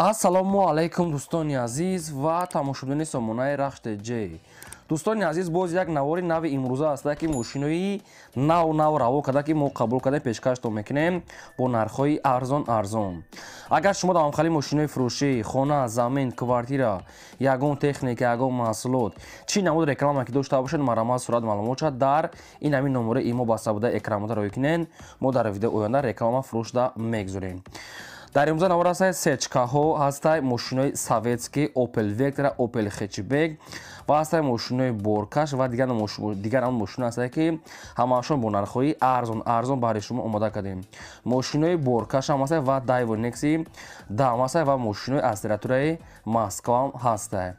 Ассалому алайкум, дӯстони азиз ва тамошобинони сомонаи Рахш ТЖ. Дӯстони азиз, боз як навори нави имрӯза аст, ки мошинои нав нав раво карда, ки мо қабул карда, пешкаштон мекунем бо нархҳои арзон арзон. Агар шумо дар ҳамхали мошинои фурӯшӣ, хона, замин, квартира, ягон техника, ягон маҳсулот, чӣ намуд реклама ки дошта бошед, марҳамат, сурат, маълумотша дар ин ҳамин номераи имо баста буда экранода роӣ кунед. Мо дар видео оянда реклама фурӯшда мегузорем. Дар имрӯза навор ҳастай сечкаҳо, ҳастай мошинои советский Opel Vectra, Opel Hatchback ва ҳастай мошинои боркаш ва дигар ҳам мошино ҳастай, ки ҳамаашон бо нархҳои арзон арзон баҳри шумо омода кардем. Мошинои боркаш ҳам ҳастай ва Daewoo Nexi дам ҳастай ва мошинои аз территорияи Москваам ҳастай.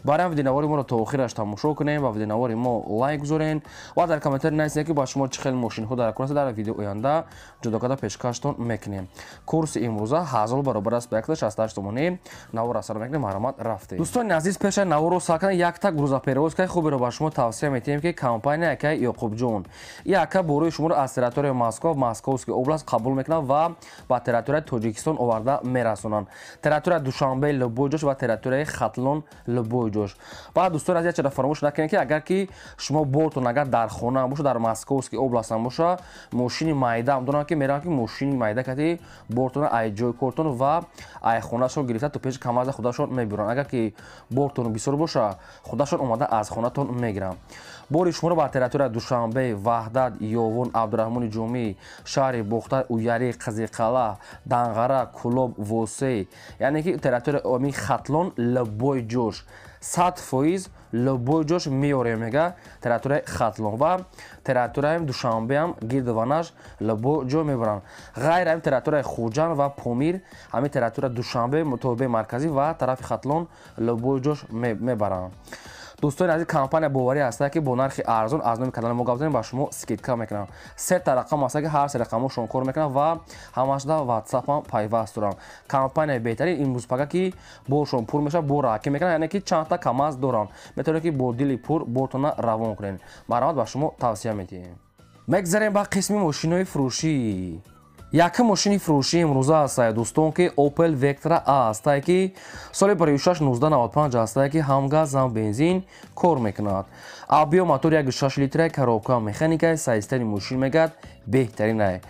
Барои ҳам видеонавори моро то охираш тамошо кунем ва видеонавори мо лайк гузорен ва дар комментарий нависед, ки ба шумо чӣ хел мошинҳо дар кор аст, дар видео оянда ҷудо карда пешкаштон мекунем. Курси имрӯза 1000 баробар аст ба 168 сомонӣ. Навор сар мекунем, марҳамат, рафтем. Дӯстони азиз, пеша наворро сар кардем, якта грузоперевозкаи хуберо ба шумо тавсия метиҳем, ки компания акаи Ёқубҷон. И ака борои шуморо аз территорияи Москва, Московский область қабул мекунанд ва ба территорияи Тоҷикистон оварда мерасонанд. Территорияи Душанбе любой ҷош ва территорияи Хатлон любой ҷош. Ва дӯстони азиз, чара фаромӯш накунед, ки агар ки шумо бортон агар дар хона боша, дар Московский область ҳам боша, мошини майда ҳам доранд, ки мераванд, ки мошини майда кати бортона ай ҷои кортон ва ай хонашон гирифта то пеши камаза худашон мебуранд. Агар ки бортон бисёр боша, худашон омада аз хонатон мегиранд. Бори шуморо ба территорияи Душанбе, Ваҳдат, Ёвон, Абдураҳмони Ҷомӣ, шаҳри Бохтар, Уярӣ, Қизиқала, Данғара, Кӯлоб, Восей, яъне ки территорияи оми Хатлон любой ҷош 100% любой ҷош меорем, мега территорияи Хатлон ва территорияи Душанбеам гирдованаш любой ҷо мебаранд. Ғайр ҳамин территорияи Хуҷанд ва Помир, ҳамин территорияи Душанбе, тобеи марказӣ ва тарафи Хатлон любой ҷош мебаранд. Дӯстони азиз, компания боварӣ ҳастад, ки бо нархи арзон аз номи канали мо гап занем, ба шумо скидка мекунам. Сета рақам ҳастад, ки ҳар се рақамҳошон кор мекунанд ва ҳамашда ватсапам пайваст доранд. Компанияи беҳтарин имрӯз пага, ки боршон пур мешавад, бор раҳакӣ мекунанд, яъне ки чандта камаз доранд. Метавонед, ки бо дили пур бортона равон кунед. Марҳамат, ба шумо тавсия медиҳем. Мегзарем ба қисми мошинои фурӯшӣ. Якум мошини фурӯшии имрӯза ҳастае, дӯстон, ки Opel Vectra A ҳастае, ки соли 56 1995 ҳастае, ки ҳам газ, ҳам бензин кор мекунад. Объём мотор 1,6 литра, коробка механикаи, состояние мошин мегӯяд беҳтаринае.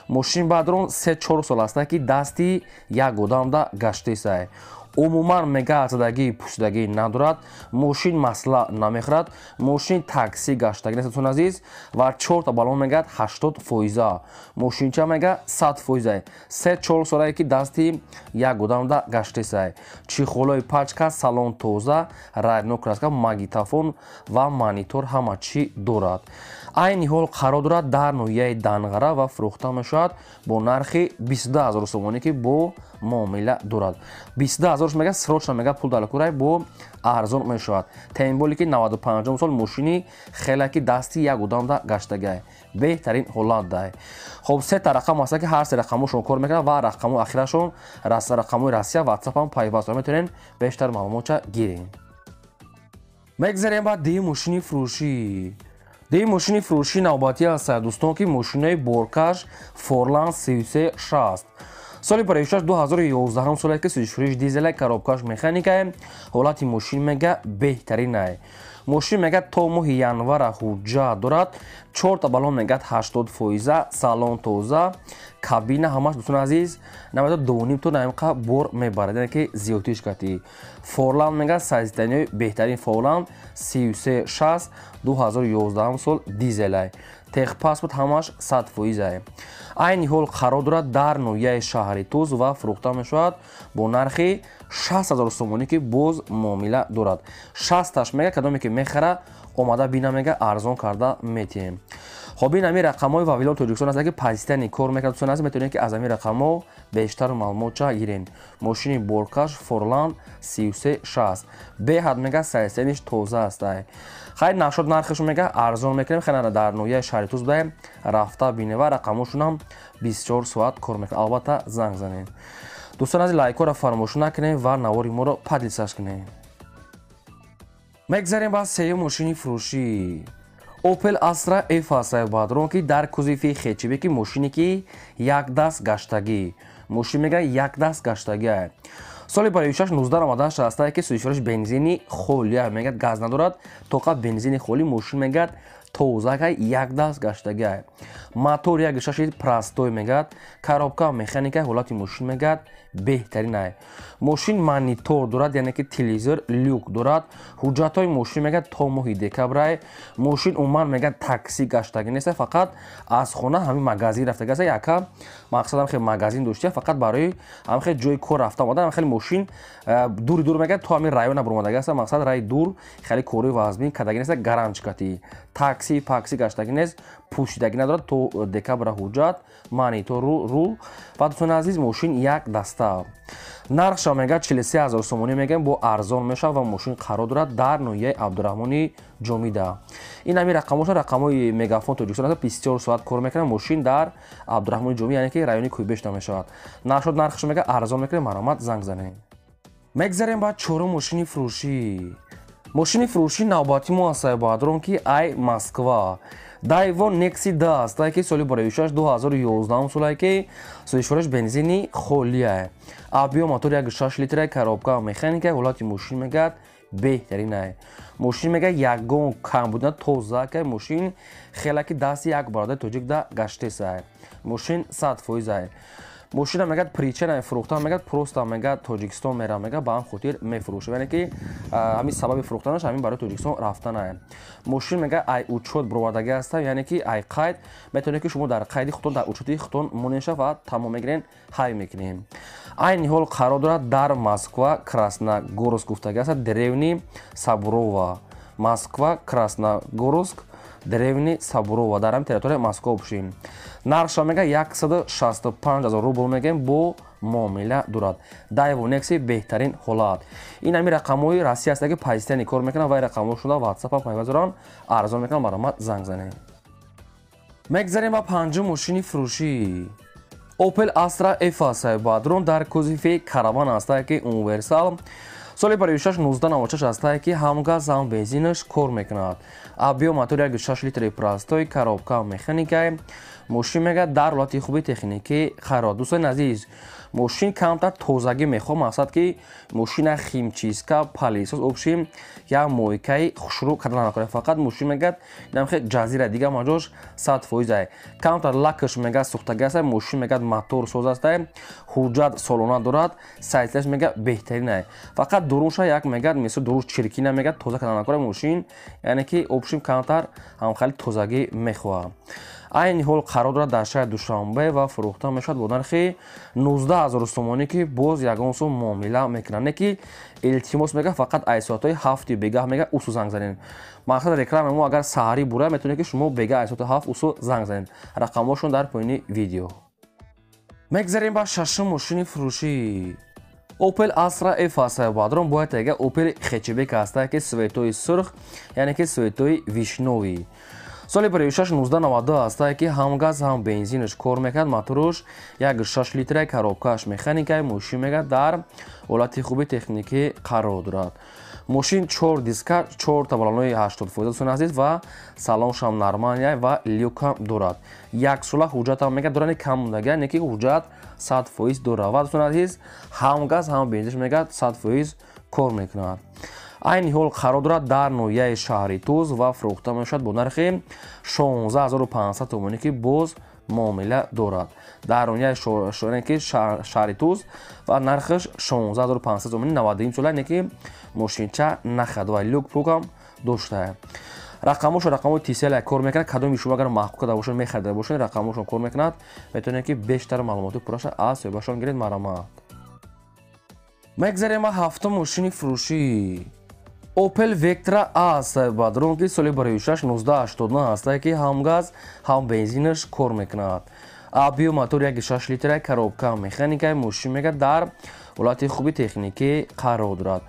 Мошин баъдрон 3-4 сол ҳастае, ки дасти як одамда гаштесае. Умуман мега задагӣ пӯшидагӣ надорад, мошин масла намехӯрад, мошин такси гаштагӣ нест, дӯстони азиз, ва чорта балон мегӯяд 80 фоиза, мошинча мега 100 фоиза. 3-4 солае, ки дасти як одамда гаштесай. Чехолои пачка, салон тоза, родной краска, магнитофон ва монитор ҳама чӣ дорад. Айни ҳол қарор дорад дар ноҳияи Данғара ва фурӯхта мешавад бо нархи 22 000 сомонӣ, ки бо муомила дорад. 22 000 мега срочно мега пул далакурай, бо арзон мешавад. Тем более ки 95 сол мошини хеле ки дасти як одамда гаштагай, беҳтарин ҳолатдай. Хоб, сета рақам ҳаста, ки ҳар се рақамҳошон кор мекунад ва рақамҳои ахирашон рақамҳои Россия, ватсапам пайваст, метавонед бештар маълумотча гирем. Мегзарем ба дуюм мошини фурӯшӣ. Дуюм мошини фурӯшии навбатӣ ҳастад, дӯстон, ки мошинои боркаш Форланд 3360, соли 56 2011 соле, ки сӯзишфурӯш дизеле, коробкаш механикае. Ҳолати мошин мега беҳтаринае. Мошин мега то моҳи январа ҳуҷҷат дорад. Чорта балон мегӯяд 80 фоиза, салон тоза, кабина ҳамаш. Дӯстони азиз, намедонам, 2,5 тонна ҳамқа бор мебарад, яъне ки зиёдтиш кати. Форланд мегӯяд состояниҳои беҳтарин. Форланд 3360, 2011 сол, дизелай, техпаспорт ҳамаш 100 фоизае. Айни ҳол қарор дорад дар ноҳияи шаҳри Туз ва фурӯхта мешавад бо нархи 60 000 сомонӣ, ки боз муомила дорад. Шасташ мега, кадоме ки мехара, омада бина, мега арзон карда метиҳем. Хоб, ин ҳамин рақамҳои Вавилон Тоҷикистон аст, ки постоянно кор мекард. Дӯстони азиз, метавонед, ки аз ҳамин рақамҳо бештар маълумотча гирен. Мошини боркаш Форланд 3360 беҳад мега состояниш тоза астай. Хайр, нашод нархаш мега арзон мекунем. Хеле дар ноҳияи шаҳри Туз будаем, рафта бине ва рақамҳошунам 24 соат кор мекунад, албатта занг занед. Дӯстони азиз, лайкҳоро фаромӯш накунед ва навори моро поделиться кунед. Мегзарем ба сеюм мошини фурӯшӣ. Opel Astra F ҳастае, бадрон, ки дар кузови хэтчбек, ки мошине ки як даст гаштагӣ. Мошин мега як даст гаштагиа. Соли 56 1998 ҳастае ки сӯзишвориш бензини холия мегӯяд, газ надорад, тоқа бензини холӣ. Мошин мегӯяд тозакай, як даст гаштагиай. Мотор 1.6 простой мегӯяд, коробка механика, ҳолати мошин мегӯяд беҳтаринай. Мошин монитор дорад, яъне ки телевизор, люк дорад. Ҳуҷҷатҳои мошин мегӯяд то моҳи декабрай. Мошин умуман мегӯяд такси гаштагӣ нест, фақат аз хона ҳамин магазин рафтагӣ аст. Яка мақсадам хел магазин доштия, фақат барои ҳамин хел ҷои кор рафта омадан. Ҳамин хел мошин дури дур мегӯяд то ҳамин района буромадагӣ аст. Мақсад раи дур хеле кори вазмин кардагӣ нест, гаранчкати такси пакси гаштагӣ нест, пӯшидагӣ надорад. То декабра ҳуҷҷат, монитор, рул. Ва дӯстони азиз, мошин як даста. Нархша мегӯяд 43 000 сомонӣ мегӯем, бо арзон мешавад ва мошин қарор дорад дар ноҳияи Абдураҳмони Ҷомида. Ин ҳамин рақамоша рақамҳои Мегафон Тоҷикистон аст, 24 соат кор мекунад. Мошин дар Абдураҳмони Ҷомӣ, яъне ки райони Кӯйбешта мешавад. Нашуд нархша мегӯяд арзон мекунем, марҳамат занг занед. Мегзарем ба чорум мошини фурӯшӣ. Мошини фурӯшӣ навбати мо аст баъдрон ки ай Москва. Дайво Некси 10 аст, ки соли 2006 2011 солае ки сӯзишвориш бензини холия. Объём мотор 1.6 литра, коробка механика, ҳолати мошин мегӯяд беҳтаринай. Мошин мегӯяд ягон кам будан, тоза ка. Мошин хела ки дасти як бародари тоҷик да гаштесай. Мошин 100% ай. Мошина мегӯяд причина фурӯхтан мегӯяд просто мегӯяд Тоҷикистон мерам мегӯяд, ба ҳам хотир мефурӯшад, яъне ки ҳамин сабаби фурӯхтанаш ҳамин барои Тоҷикистон рафтанай. Мошин мегӯяд ай учёт буровардагӣ ҳаста, яъне ки ай қайд метавонед ки шумо дар қайди худтон, дар учёти худтон монеша ва тамом мегирен, ҳай мекунем. Айни ҳол қарор дорад дар Москва, Красногорск гуфтагӣ аст, деревни Сабурова. Москва, Красногорск, деревни Сабурова, дар ҳамин территорияи Москва бошем. Нархша мегӯяд 165 000 рубл мегӯем, бо муомила дорад. Дайво Некси беҳтарин ҳолат. Ин ҳамин рақамҳои Россия аст ки постоянно кор мекунанд ва рақамҳо шуда WhatsApp пайваст доранд, арзон мекунанд, марҳамат занг занед. Мегзарем ба панҷум мошини фурӯшӣ. Opel Astra F аст баъдрон дар кузови караван аст ки универсал. Соли 2006 1996 аст ки ҳам газ ҳам бензинаш кор мекунад. Объём мотор 1.6 литри простой, коробка механика. Мошин мегӯяд дар ҳолати хуби техникӣ қарор. Дӯстони азиз, мошин камтар тозагӣ мехоҳад, мақсад ки мошина химчистка, пылесос, общем як мойкаи хушрӯ карда намекунад. Фақат мошин мегӯяд инам хел ҷазира, дига маҷош 100% ай. Камтар лакаш мегӯяд сӯхтагӣ аст, мошин мегӯяд мотор соз аст, ҳуҷҷат солона дорад, сайташ мегӯяд беҳтарин ай. Фақат дурунша як мегӯяд мисол дуруш чиркина мегӯяд тоза карда намекунад мошин, яъне ки общем камтар ҳамхели тозагӣ мехоҳад. Айни ҳол қарор дорад дар шаҳри Душанбе ва фурӯхта мешавад бо нархи 19 000 сомонӣ ки боз ягон сум муомила мекунанд. Не ки илтимос мегӯяд фақат ай соатҳои 7 бегаҳ мегӯяд усу занг занед. Мақсад реклама мо агар саҳарӣ бура метавонед ки шумо бегаҳ ай соати 7 усу занг занед. Рақамҳошон дар поёни видео. Мегзарем ба шашум мошини фурӯшӣ. Opel Astra F аст баъдрон бояд тега Opel хэтчбек аст ки светои сурх, яъне ки светои вишновӣ. Соли 2006 1992 аст ки ҳам газ ҳам бензинаш кор мекунад, моторуш 1.6 литра, коробкааш механика. Мошин мегӯяд дар ҳолати хуби техникӣ қарор дорад. Мошин 4 диска, 4 табалонои 80% дӯстони азиз ва салоншам нормалия ва люкам дорад. Як сола ҳуҷҷатам мегӯяд дорад, кам мондагӣ, не ки ҳуҷҷат 100% дорад. Ва дӯстони азиз, ҳам газ ҳам бензинаш мегӯяд 100% кор мекунад. Айни ҳол қарор дорад дар ноҳияи шаҳри Туз ва фурӯхта мешавад бо нархи 16500 сомонӣ ки боз муомила дорад. Дар ноҳияи шаҳри Туз ва нархаш 16500 сомонӣ, 91 сола, не ки мошинча нахад ва люк пукам доштаа. Рақамҳошон рақамҳои TCL кор мекунад. Кадоми шумо агар маҳқуқ карда бошед, мехарида бошед, рақамҳошон кор мекунад. Метавонед ки бештар маълумоти пурраша аз соҳибашон гиред, марҳамат. Мегзарем ба ҳафтум мошини фурӯшӣ. Opel Vectra A аст баъдрон ки соли 2006 1989 аст ки ҳам газ ҳам бензинаш кор мекунад. Объём мотор 1.6 литра, коробка механика. Мошин мегӯяд дар ҳолати хуби техникӣ қарор дорад.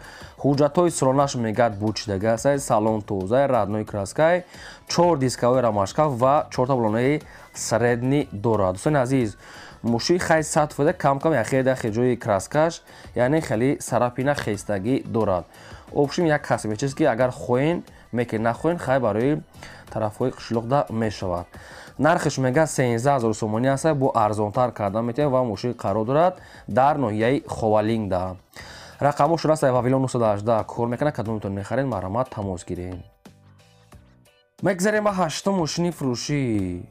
Ҳуҷҷатҳои солонаш мегӯяд бучидагӣ аст, салон тоза, родной краскай, 4 дисковой рамашка ва 4 таблонаи средний дорад. Дӯстони азиз, мошин хай 100% кам-кам яхе ҷои краскаш, яъне хеле сарапина хестагӣ дорад. Общем як касбе чиз ки агар хоҳен Меки нахоҳен, хай барои тарафҳои қишлоқда мешавад. Нархиш мега 13 000 сомонӣ аст, бо арзонтар карда метавонед ва мошин қарор дорад дар ноҳияи Ховалингда. Рақамҳо аст, Вавилон 918 кор мекунад. Кадомтон мехаред, марҳамат, тамос гиред. Мегзарем ба ҳаштум мошини фурӯшӣ.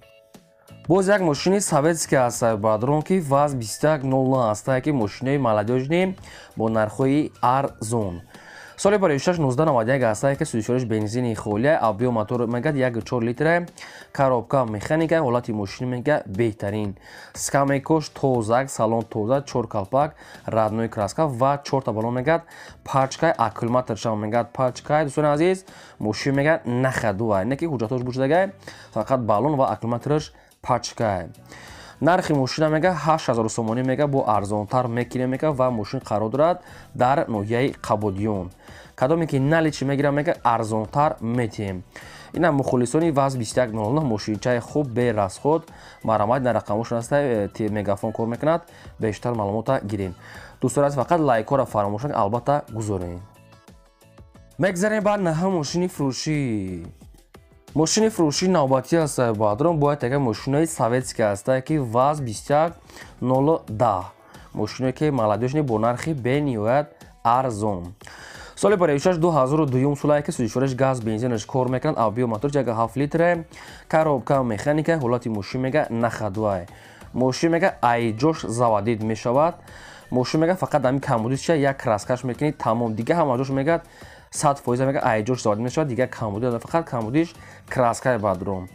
Боз як мошини советский аст, бародарон, ки ВАЗ 2109 аст, ки мошинои молодёжный бо нархҳои арзон. Соли барои 1991 аст, ки сӯзишвориш бензини холия, объём мотор мегӯяд 1,4 литра, коробка механика, ҳолати мошин мега беҳтарин. Скамейкош тозак, салон тоза, чор калпак, родной краска ва чорта баллон мегӯяд пачкай, аккумуляторшам мегӯяд пачкай. Дӯстони азиз, мошин мегӯяд на ходовая, не ки ҳуҷҷатош бушидагай, фақат баллон ва аккумулятораш пачкай. Нархи мошина мега 8000 сомонӣ мега, бо арзонтар мекунем мега ва мошин қарор дорад дар ноҳияи Қабодиён. Кадоме ки наличный мегирам, мега арзонтар метиҳем. Ина мухлисони ВАЗ 2109, мошинчаи хуб, бе расход, марҳамат, на рақамошон аста, мегафон кор мекунад, бештар маълумота гирем. Дӯстони азиз, фақат лайкҳоро фаромӯш накунед, албатта, гузорем. Мегзарем ба наҳум мошини фурӯшӣ. Мошини фурӯшии навбатӣ аст, бародарон, бояд яка мошинои советский аст, ки ВАЗ 2110, мошиное ки молодёжный бо нархи бениҳоят арзон. Соли бароишаш 2002 солае, ки сӯзишвориш газ, бензинаш кор мекунад, объём мотор 1,7 литре, коробка механика, ҳолати мошин мега на ходовая. Мошин мега айҷош заводить мешавад. Мошин мега фақат ҳамин камбудиша як краскаш мекунӣ, тамом. Дига ҳама ҷош мегӯяд 100% мега айҷош заводить мешавад, дига камбуди, фақат камбудиш краскаи бадром.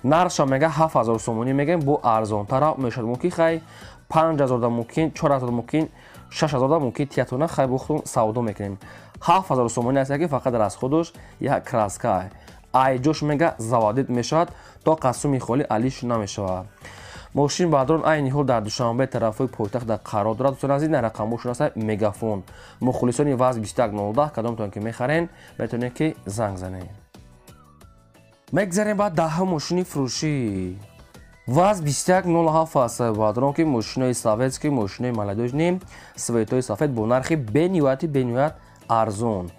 Нархша мега 7000 сомонӣ мегӯем, бо арзонтара мешавад, мумкин хай 5000 да, мумкин 4000, мумкин 6000 да, мумкин тиятона, хай бохтун савдо мекунем. 7000 сомонӣ аст, ки фақат расходуш як краска, айҷош мега заводить мешавад, то қасуми холӣ алиш намешавад. Мошин, баъдрон, айни ҳол дар Душанбе, тарафҳои пойтахт дар қарор дорад. Дӯстони азиз, на рақамҳошон аст, мегафон. Мухлисони ВАЗ 2109, кадомтон ки мехарен, метавонед ки занг занед. Мегзарем ба даҳум мошини фурӯшӣ. ВАЗ 2107 аст, баъдрон, ки мошинои советский, мошинои молодёжный, цветои сафед бо нархи бениҳояти бениҳоят арзон.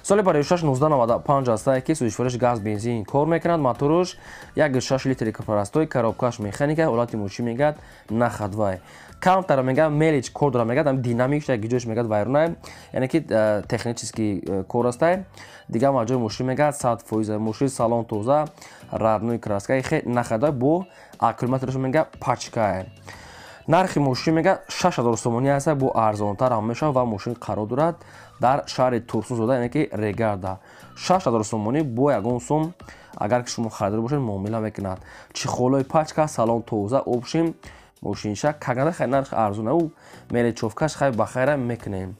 Соли бароишаш 1995 аст, ки сӯзишвориш газ, бензин кор мекунад, моторуш 1,6 литри простой, коробкаш механика, ҳолати мошин мегӯяд на ходовая. Камтара мегӯяд мелочь кор дора, мегӯяд динамикш як ҷош мегӯяд вайронай, яъне ки технический кор астай. Дигар маҷои мошин мегӯяд 100%. Мошин салон тоза, родной краска, хе на ходовая, бо аккумулятораш мегӯяд пачкай. Нархи мошин мегӯяд 6000 сомонӣ аст, бо арзонтар ҳам мешавад ва мошин қарор дорад дар шаҳри Турсунзода, яъне ки Регарда. 6000 сомонӣ бо ягон сум, агар ки шумо харидор бошед, муомила мекунад. Чехолои пачка, салон тоза, общем мошинша каганда хай нарх арзона, ӯ мелочёвкаш хай ба хайра мекунем.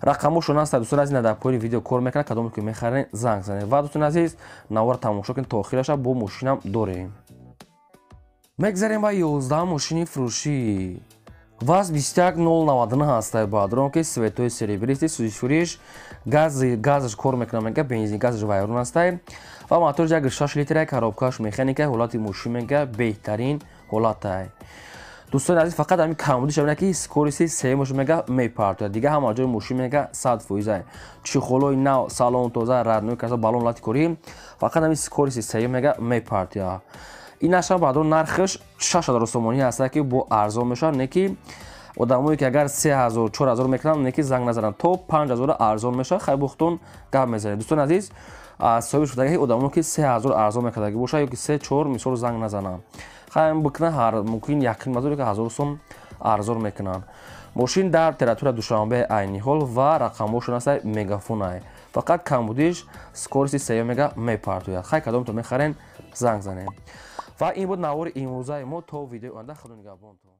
Рақамҳошон аст, дӯстони азиз, дар поёни видео кор мекунад. Кадоме ки мехарен, занг занед. Ва дӯстони азиз, навора тамошо кунед то охираша, бо мошинам дорем. Мегзарем ба 11 мошини фурӯшӣ. ВАЗ 21099 ҳаст, баъдрон, ки цветои серебристый, сӯзишвориш газаш кор мекунад, мега бензин газаш вайрон ҳастай ва мотор 1,6 литра, коробкаш механика, ҳолати мошин мега беҳтарин ҳолатай. Дӯстони азиз, фақат ҳамин камбудиш ҳамина, ки скорости сеюмаш мега мепартояд, дига ҳама ҷои мошин мега 100%. Чехолои нав, салон тоза, родной краска, баллон ҳолати корӣ, фақат ҳамин скорости сеюм мега мепартояд. Ин баъдон нархаш 6000 сомонӣ ҳаста, ки бо арзон мешавад, не ки одамое ки агар 3000, 4000 мекунанд, не ки занг назананд, то 5000 арзон мешавад, хай бухтун гап мезанед. Дӯстони азиз, соҳиби шудаги одамое ки 3000 арзон мекардагӣ бошад ё ки се, чор, мисол, занг назананд, хай бикунанд, ҳар мумкин 1,5 ҳазор ё 1000 сом арзон мекунанд. Мошин дар территория Душанбе айни ҳол ва рақамҳошон аста, мегафонай, фақат камбудиш скорости сеюм мега мепартояд. Хай кадомто мехарен, занг занед. Ва ин буд навори имрӯзаи мо. То видеои оянда, худо нигаҳбонтон.